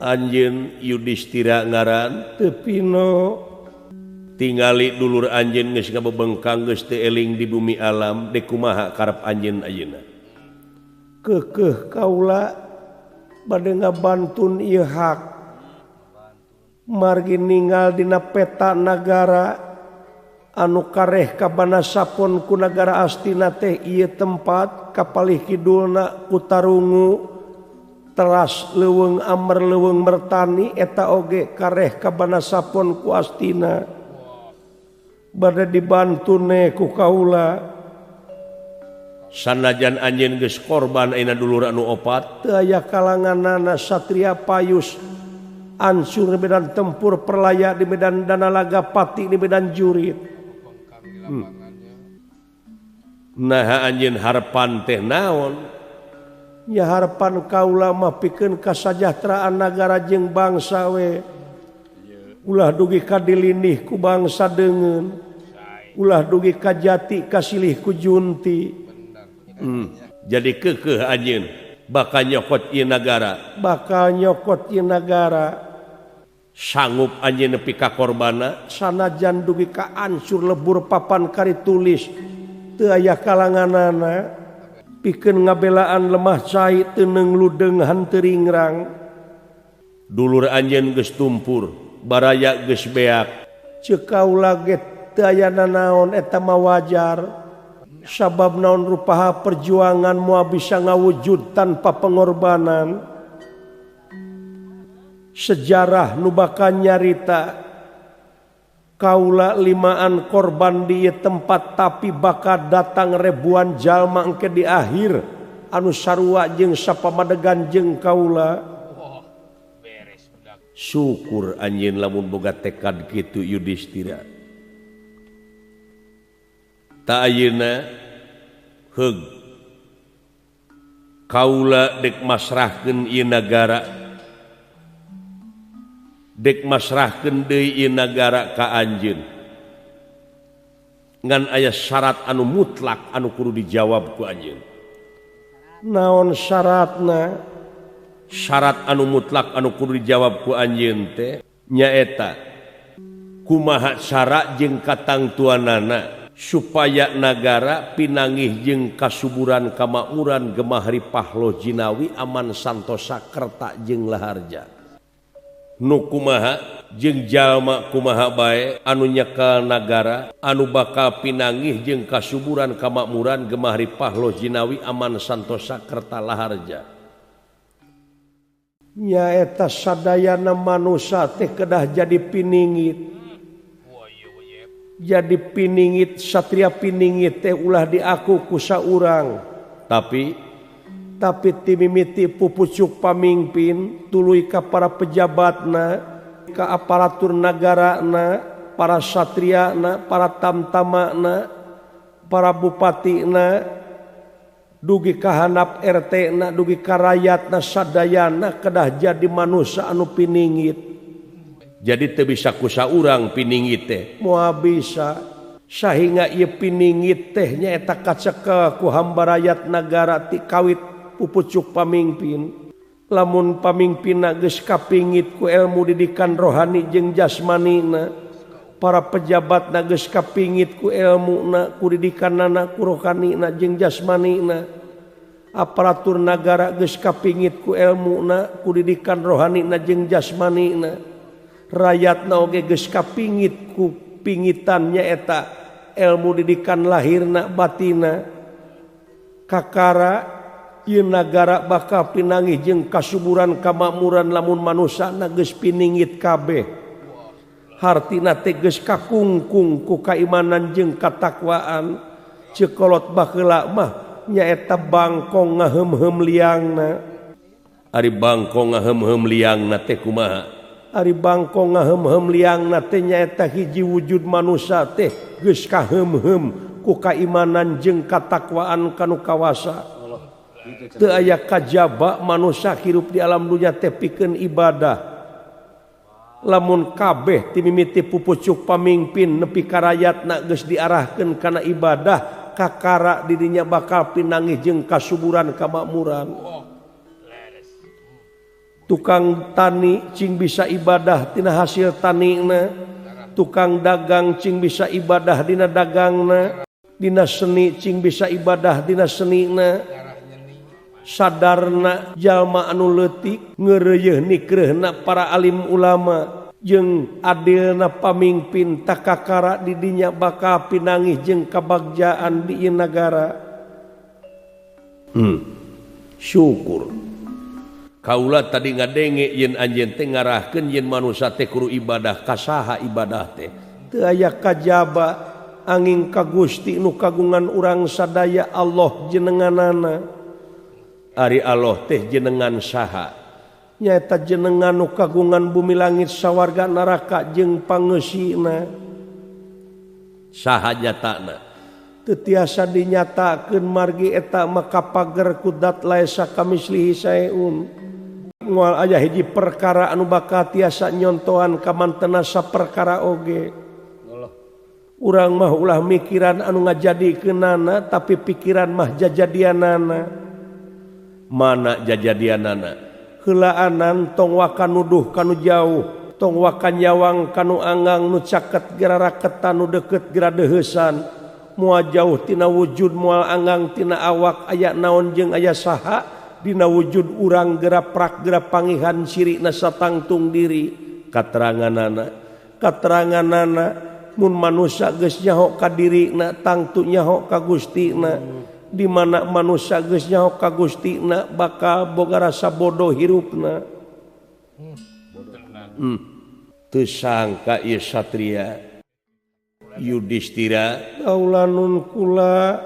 Anjeun Yudistira ngaran teu pino tingali dulur anjeun geus ngabebengkang geus teu eling di bumi alam dek kumaha karep anjeun ayeuna. Keukeuh kaula bade ngabantun ieu hak margi ninggal dina peta nagara anu kareh ka Banasapon ku nagara Astina teh ieu tempat kapalih kidulna Kutarungu teras leuweung Amer leuweung Mertani eta oge kareh ka Banasapon ku Astina bade dibantune ku kaula. Sanajan anjeun geus korban ayeuna dulur anu opat teu aya kalanganana satria payus ansur di medan tempur perlaya di medan danalaga pati di medan jurit. Nah anjeun harepan teh naon? Ya harepan kaula mah pikeun kasajahteraan nagara jeung bangsa we. Ulah dugi ka dilinih ku bangsa deungeun. Ulah dugi ka jati kasilih ku junti. Jadi keukeuh anjeun bakal nyokot ieu nagara, bakal nyokot ieu nagara. Sanggup anjeun nepi ka korbana sanajan dugi ka ansur lebur papan kari tulis teu aya kalanganana pikeun ngabelaan lemah cai teu neung ludeng henteu ringrang. Dulur anjeun geus tumpur, baraya geus beak. Ceuk kaula ge teu aya nanaon eta mah wajar. Sabab naon rupaha perjuangan moal bisa ngawujud tanpa pengorbanan. Sejarah nu bakal nyarita kaula limaan korban di ieu tempat tapi bakal datang ribuan jalma engke di akhir anu sarua jeung sapamadegan jeung kaula. Syukur anjeun lamun boga tekad kitu Yudistira. Ta ayeuna heug kaula dek masrahkeun ieu nagara, dek masrahkeun deui ieu nagara ka anjeun. Ngan aya syarat anu mutlak anu kudu dijawab ku anjeun. Naon syaratna? Syarat anu mutlak anu kudu dijawab ku anjeun teh nyaeta kumaha cara jeung katangtuanana supaya nagara pinangih jeung kasuburan kamakmuran gemah ripah loh jinawi aman santosa kerta jeung laharja. Nu kumaha jeung jalma kumaha bae anu nyekel nagara anu bakal pinangih jeung kasuburan kamakmuran gemah ripah loh jinawi aman santosa kerta laharja. Nyaeta sadayana manusa teh kedah jadi piningit. Jadi piningit satria piningit teh ulah diaku ku saurang. Tapi timimiti pupucuk pamingpin tuluy ka para pejabatna, ka aparatur nagarana, para satriana, para tamtamana, para bupatina, dugi ka handap RT na, dugi ka rakyatna sadayana kedah jadi manusia anu piningit. Jadi teu bisa ku saurang piningit teh. Moal bisa sahingga ieu piningit teh nyaeta kacekel ku hamba rakyat nagara ti kawit pupucuk pamingpin. Lamun pamingpinna geus kapingit ku ilmu didikan rohani jeung jasmanina, para pejabatna geus kapingit ku ilmuna, ku didikanana, ku rohanina jeung jasmanina, aparatur nagara geus kapingit ku ilmuna, ku didikan rohanina jeung jasmanina, rakyatna oge geus kapingit ku pingitan nyaeta ilmu didikan lahirna batina. Kakara ieu nagara bakal pinangih jeung kasuburan kamakmuran lamun manusana geus piningit kabeh. Hartina teh geus kakungkung ku kaimanan jeung katakwaan. Ceuk kolot baheula mah nyaeta bangkong ngaheum-heum liangna. Ari bangkong ngaheum-heum liangna teh kumaha? Ari bangkong ngaheum-heum liangna teh nyaeta hiji wujud manusa teh geus kaheum-heum ku kaimanan jeung katakwaan kanu kawasa. Teu aya kajaba manusa hirup di alam dunya teh pikeun ibadah. Lamun kabeh timimiti pupucuk pamingpin nepi ka rakyatna geus diarahkeun kana ibadah, kakara didinya bakal pinangih jeung kasuburan kamakmuran. Tukang tani cing bisa ibadah tina hasil tanina, tukang dagang cing bisa ibadah dina dagangna, dina seni cing bisa ibadah dina senina. Sadarna jalma anu leutik ngeureuyeun nikreuhna para alim ulama jeung adilna pamingpin takakara di dinya bakal pinangih jeung kabagjaan di ieu nagara. Syukur kaula tadi ngadenge yen anjeun teh ngarahkeun yen manusa teh kudu ibadah ka saha ibadah teh teu aya kajaba angin ka Gusti nu kagungan urang sadaya Allah jenenganana. Ari Allah teh jenengan saha? Nyaeta jenengan nu kagungan bumi langit sawarga neraka jeung pangeusina. Saha nyatana? Teu tiasa dinyatakeun margi eta maka pager kudat laesa kamislihi saeun. Moal aya hiji perkara anu bakal tiasa nyontohan ka mantena saperkara oge. Urang mah ulah mikiran anu ngajadikeunana tapi pikiran mah jajadianana. Mana jajadianana? Heulaanan tong waka nuduh kanu jauh, tong waka nyawang kanu anggang nu caket gera raketan nu deukeut gera deuheusan. Moal jauh tina wujud moal anggang tina awak aya naon jeung aya saha dina wujud urang gera prak gera pangihan sirina satangtung diri. Kateranganana, kateranganana mun manusa geus nyaho ka dirina tangtu nyaho ka Gustina. Di mana manusia geus nyaho ka Gustina bakal boga rasa bodoh hirupna. Teu sangka ieu satria Yudhistira kaula nun kula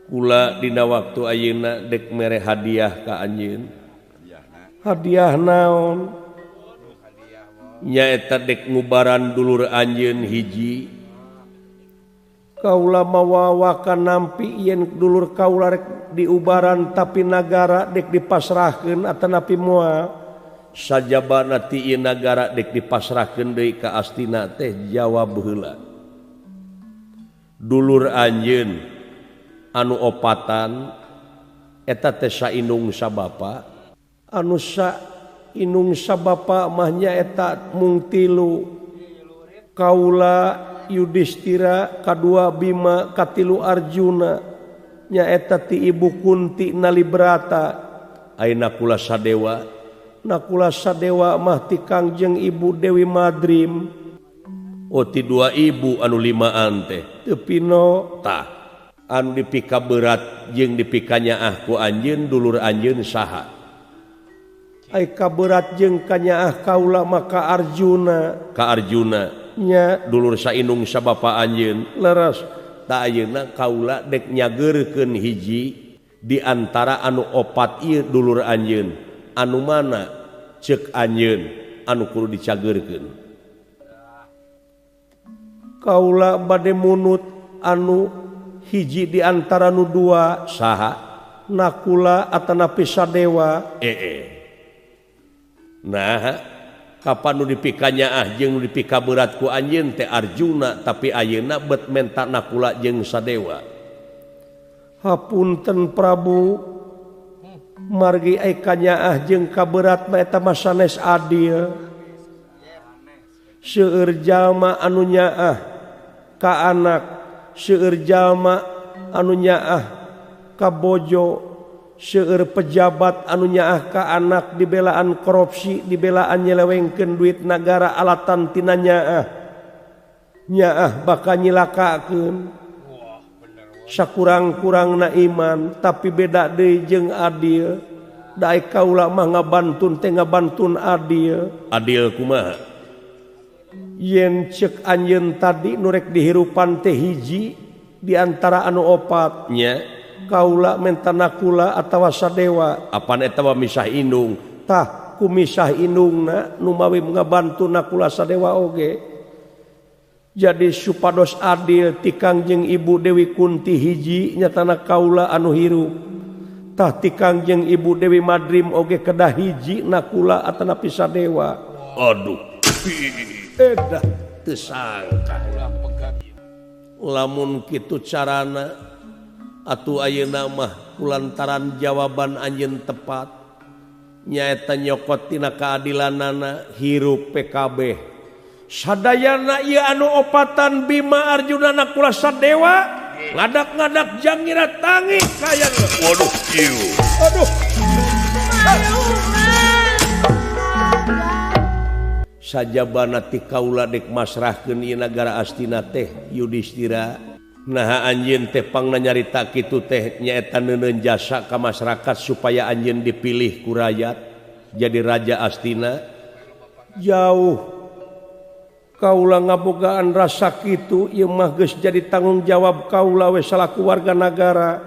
kula dina waktu ayeuna dek mere hadiah ka anjeun. Hadiah naon? Nyaeta dek ngubaran dulur anjeun hiji. Kaula mawawakan nampi yen dulur kaula rek diubaran tapi nagara dek dipasrahkeun atanapi moal. Sajabana ti ieu nagara dek dipasrahkeun deui ka Astina teh jawab heula. Dulur anjeun anu opatan eta teh saindung sabapa, anu saindung sabapa mah nyaeta mung tilu. Kaula Yudhistira, kadua Bima, katilu Arjuna, nyaeta ti ibu Kunti Nalibrata. Ai Nakula Sadewa, Nakula Sadewa mah ti Kangjeng Ibu Dewi Madrim. Oh ti dua ibu anu limaan teh teu pino tah anu dipika berat jeung dipikanyaah ku anjeun dulur anjeun saha? Ai kaberat jeung kanyaah kaula mah ka Arjuna, ka Arjuna nya dulur saindung sabapa anjeun leres. Ta ayeuna kaula dek nyageurkeun hiji di antara anu opat ieu dulur anjeun. Anu mana ceuk anjeun anu kudu dicageurkeun? Kaula bade munut anu hiji di antara nu dua. Saha? Nakula atanapi Sadewa. Nah kapan nu dipikanyaah jeung nu dipikaberat ku anjeun teh Arjuna, tapi ayeuna bet menta Nakula jeung Sadewa. Hapunten Prabu, margi ai kanyaah jeung kaberat mah eta mah sanes adil. Seueur jalma anu nyaah ka anak, seueur jalma anu nyaah ka bojo, seueur pejabat anu nyaah ka anak dibelaan korupsi, dibelaan nyelewengkeun duit nagara alatan tina nyaah. Nyaah bakal nyilakakeun. Sakurang-kurangna iman tapi beda deui jeung adil. Da ai kaula mah ngabantun teh ngabantun adil. Adil kumaha? Yen ceuk anjeun tadi nu rek dihirupan teh hiji di antara anu opat nya, kaula menta Nakula atawa Sadewa. Apan eta mah misah indung? Tah ku misah indungna nu mawi ngabantu Nakula Sadewa oge. Jadi supados adil ti Kangjeng Ibu Dewi Kunti hiji nyatana kaula anu hirup. Tah ti Kangjeng Ibu Dewi Madrim oge kedah hiji Nakula atanapi Sadewa. Aduh, edah teu sangka. Lamun kitu carana atuh ayeuna mah kulantaran jawaban anjeun tepat. Nyaeta nyokot tina keadilanana hirup PKB. Sadayana ieu anu opatan Bima Arjuna Nakula Sadewa ngadak-ngadak jangira tangi kaya. Waduh ieu. Aduh. Sajabana ti kaula dek masrahkeun ieu nagara Astina teh Yudhistira. Naha anjeun teh pangna nyarita kitu teh nyaeta neuneun jasa ka masyarakat supaya anjeun dipilih ku rakyat jadi raja Astina. Jauh kaula ngabogaan rasa kitu ieu mah geus jadi tanggung jawab kaula we salaku warga nagara.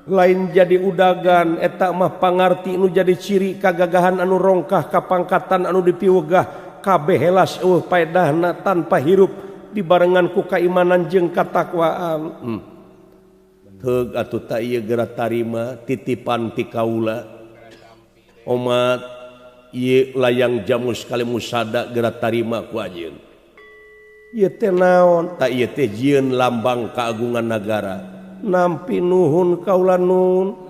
Lain jadi udagan eta mah pangarti nu jadi ciri kagagahan anu rongkah kapangkatan anu dipiwegah kabeh helas eueuh paedahna tanpa hirup dibarengan ku kaimanan jeung katakwaan. Heug atuh ta ieu geura tarima titipan ti kaula. Omat ieu layang jamus kalimusada geura tarima ku anjeun. Ieu teh naon? Ta ieu teh jieun lambang keagungan nagara. Nampi nuhun kaula nun.